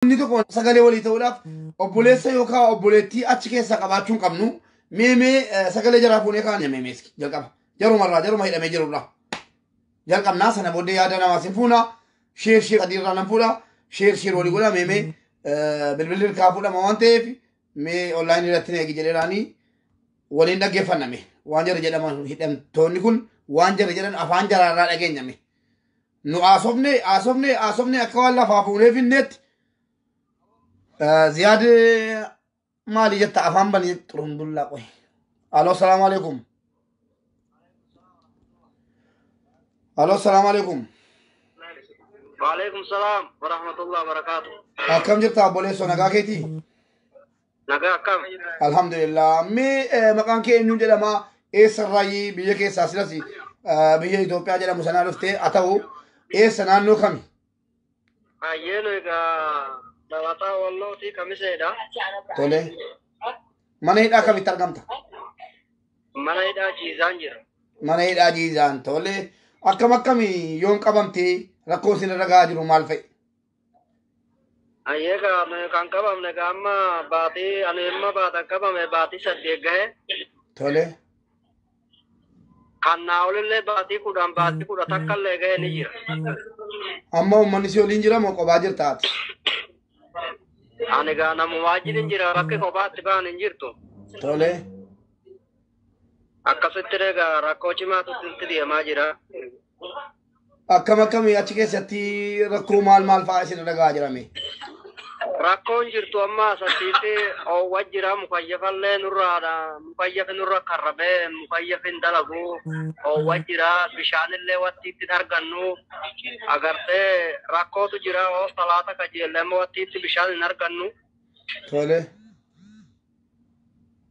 Inni tokko sagalee walii ta'uudhaaf obboleessa yookaan obboleettii achi keessa qabaachuu hin qabnu. Mee sagalee jaraa fuunee kaane mee jalqaba. Jarumarraa jaruma hidhamee jirurraa. Jalqabnaa sana booddee yaada namaa sin fuuna. Sheer sheer sadiirraa nan fuudha. Sheer sheer walii godha mee bilbilli hirkaa fuudhama waan ta'eef mee onlaayinii irratti na eegi jedheeraanii waliin dhaggeeffanname. Waan jara jedhaman hidhamtoonni kun waan jara jedhan afaan jaraarraa dhageenyame. Nu haasofne haasofne haasofne akka waan lafaa fuunee finneetti. Ziyaad maali jetta afaan banii xurumbullaa qoy. Aloo, salaamu alaikum. Aloo, salaamu alaikum. Waalaikum salaam wa rahmatullahi wa barakaatu. Akkam jirta obboleessoo, nagaa keetii? Nagaa, akkam? Alhamdulillah. Mee maqaan kee eenyu jedhama? Eessarraayi biyya keessaa silas biyya Itoophiyaa jedhamu sanaa dhuftee haa ta'u eessa, naannoo kami? Ayyeenu egaa dhalataa Wallootii, Kamiseedha. Tole. Mana hidhaa kamitti argamta? Mana hidhaa Jiizaan jira. Mana hidhaa Jiizaan, tole. Akkam akkami yoon qabamtee rakkoon isin irra gahaa jiru maal fa'i? Ayyee egaa nuyi kan qabamne egaa amma baatii ani amma baatan qabame baatii 8 gahe. Tole. Kan naa olillee baatii 10, baatii 11 illee gahe ni jira. Amma uummanni si waliin jira moo kophaa jirta ati? Ani egaa namuma wajjin jira, bakki kophaatti ba'an hin jirtu. Tole. Akkasitti egaa rakkoo cimaatu itti deemaa jira. Akkam akkami achi keessatti rakkoo maal maal fa'aa isin irra gahaa jirame? Rakkoon jirtu amma asattiitti oowwa jira, mukayyafallee nurraadha, mukayyafi nurra karrabee mukayyafi hin dalagu, oowwa jira, bishaanillee watti ittiin argannu agartee rakkootu jira, oo salaata kajeelle amma watti itti bishaan hin argannu. Tole.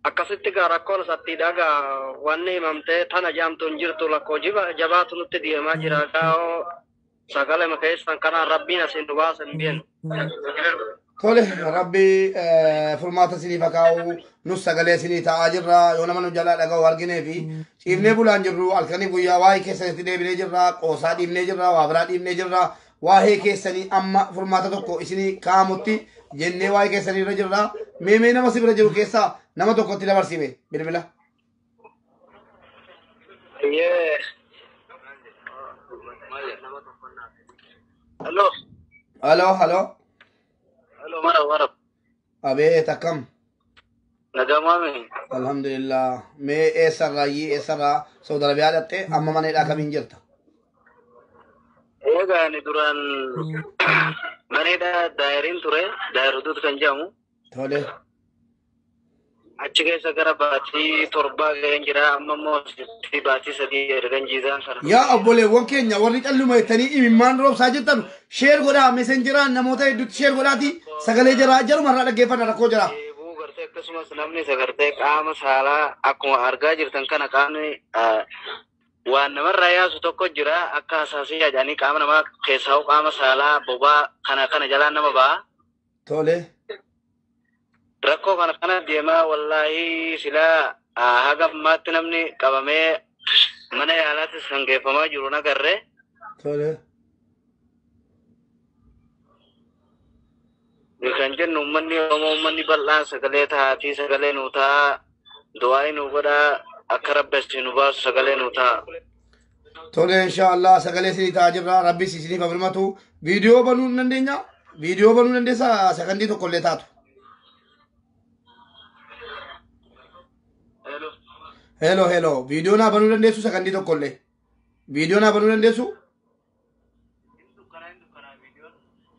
Akkasitti gaa rakkoon asattiidha, gaa wanni himamtee tana jaamtu hin jirtu, lakkoo jabaatu nutti deemaa jira, gaa sagalee keessan kanaan rabbiin asiin nu baasa hin beenu. Tole, rabbi furmaata isiniif haa kaa'u, nus sagalee isinii ta'aa jirra. Yoo nama nu jalaa dhaga'u arginee fi ciifnee bulaan jirru, halkanii guyyaa waa'ee keessanitti deebinee jirra, qoosaa dhiibnee jirra, waa biraa dhiibnee jirra, waa'ee keessanii amma furmaata tokko isinii kaa'amutti jennee waa'ee keessanii irra jirra. Mee nama si bira jiru keessaa nama tokkotti dabarsime bilbila. Hello. Halo, halo. Hello, mara mara. Abeet, akkam? Nagaa maami? Alhamdulillah. Mee eessarraayyii, eessarraa Saudi Arabiyaa dhatte, amma mana hidhaa kamiin jirta? Egaa ani duraan mana hidhaa daayiriin ture, daayir hudud kan jedhamu. Tole. Achi keessa gara baatii 7 ga'een jira, amma immoo baatii 3 ergan Jiizaan kana. Yaa obboleewwan keenya warri calluma jettanii imimmaan roobsaa jirtan, share godhaa, messengeraan namoota hedduutti share godhaati, sagalee jaraa jarumarraa dhaggeeffanna rakkoo jira. Deebuu gartee akkasumas namni sagartee qaama saalaa akkuma argaa jirtan kana qaamni waan namarraa yaasu tokko jira, akka hasaasii jedhanii qaama namaa keessaa qaama saalaa bobaa kana kana jalaan nama ba'a. Tole. Rakkoo kana kana deemaa, wallaahi silaa haga ammaatti namni qabamee mana yaalaattis kan geeffamaa jiru nagarree. Tole. Kan jennu uummanni Oromoo, uummanni bal'aan sagalee ta'aatii sagalee nuu ta'a, du'aa nuu godhaa, akka rabbi asii nu baasu sagalee nuu ta'a. Tole, inshaallah sagalee isinii ta'aa jirra, rabbi isiniif haa birmatu. Viidiyoo banuu hin dandeenya? Viidiyoo banuu dandeessaa sakandii tokko illee taatu? Hello, hello, viidiyoo naa banuu dandeessu sakandii tokko illee? Viidiyoo naa banuu dandeessu?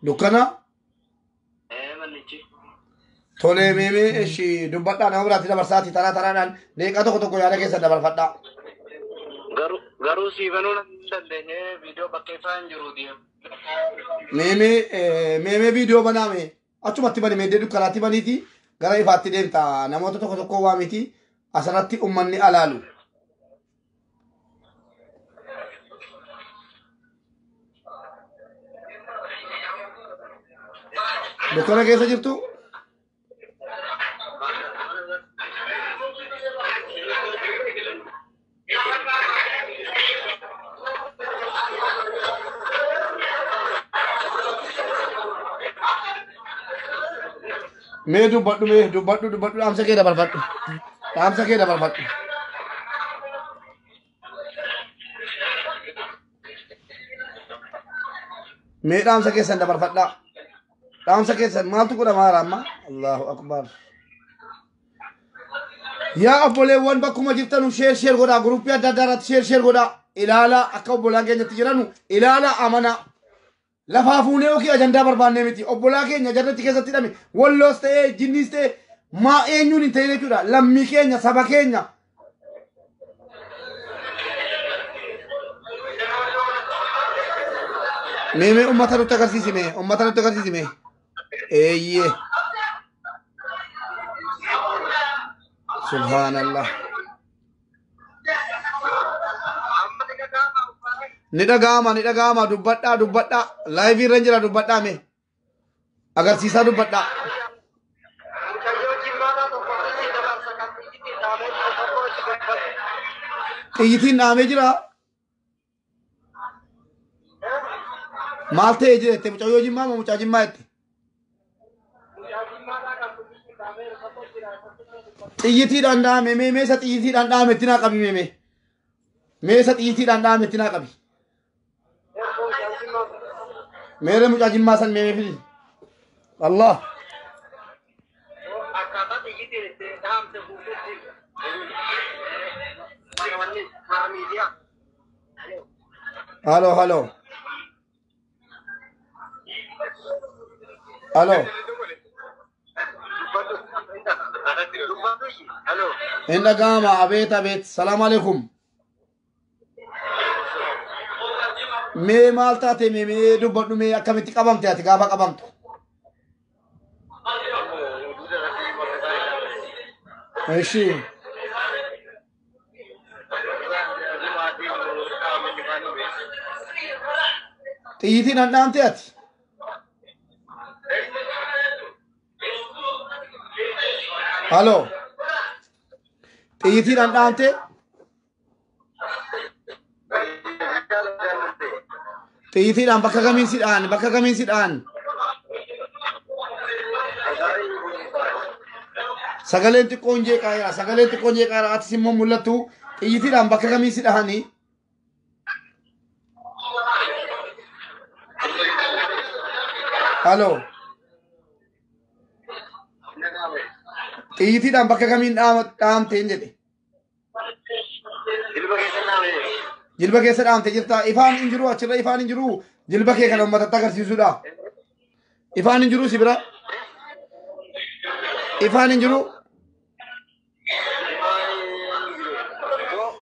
Dukkana? Tole, meemee ishi dubbadhaa, nama biraatti dabarsaati, taraa taraadhaan deeqaa tokko tokko yaada keessan dabarfadhaa. Garuu sii banuu hin dandeenye, viidiyoo bakka ifaa hin jiru. Meemee meemee viidiyoo banaame achumatti bani, meeddee dukkanaatti baniiti gara ifaatti deemta, namoota tokko tokko waa miti asirratti ummanni alaalu. Dukkana keessa jirtu? Mee dubbadhu, mee dubbadhu, dubbadhu, dhaamsa kee dabarfadhu. Dhaamsa kee dabarfadhu. Mee dhaamsa keessan dabarfadhaa. Dhaamsa keessan maaltu godhamaa jira amma? Allahu akbar. Yaa obboleewwan, bakkuma jirtanu share share godhaa, guruppii adda addaa irratti share share godhaa. Ilaalaa, akka obbolaan keenyatti jiranu ilaalaa, amanaa. Lafaa fuunee yookiin ajandaa barbaannee miti. Obbolaa keenya jarratti keessatti hidhame, Walloos ta'ee, Jinniis ta'ee, maa eenyuun hin ta'in jechuudha. Lammii keenya, saba keenya. Mee mee uummata nutti agarsiisi, mee uummata nutti agarsiisi mee. Eeyyee. Subhaanallah. Ni dhaga'ama, ni dhaga'ama, dubbadhaa, dubbadhaa. Live irra jira, dubbadhaa mee. Agarsiisaa, dubbadhaa. Mucayyoo Jimmaadhaa tokko asii dabarsa, kan xiyyitiin dhaamee jiru tokko itti dubbatu. Xiyyitiin dhaamee jira. Maal ta'ee jira jette? Mucayyoo Jimmaa moo mucaa Jimmaa jette? Mucaa Jimmaadhaa kan xiyyitiin dhaamee jiru tokko jira. Xiyyiitiidhaan dhaame. Mee meesa xiyyiitiidhaan dhaame itti naa qabi, mee mee. Meesa xiyyiitiidhaan dhaame itti naa qabi. Meeree mucaa Jimmaa san, mee mee fidi. Allah. Akkaataa xiyyitiin itti dhaamte guutuutti. Wanni miidiyaa. Halo, halo. Halo. Dubbatu. Halo. Hin dhaga'ama, abeet abeet. Salaam alaikum. Mee maal taate? Mee mee dubbadhu, mee akkamitti qabamte ati gaafa qabamtu? Ishi. Xiyyitiin handhaamte ati? Halo. Xiyyitiin handhaamte? Xiyyiitiidhaan bakka kamiin si dhahan? Bakka kamiin si dhahan? Sagaleen xiqqoon jeeqaa jira. Sagaleen xiqqoon jeeqaa jira. Atis immoo mul'attu. Xiyyiitiidhaan bakka kamiin si dhahanii? Halo. Xiyyiitiidhaan bakka kamiin dhahamteen jedhe. Jilba keessa dhaame. Jilba keessa dhahamte jirta. Ifaan hin jiru achirra, ifaan hin jiru. Jilba kee kana uummatatti agarsiisudha. Ifaan hin jiru si bira. Ifaan hin jiru.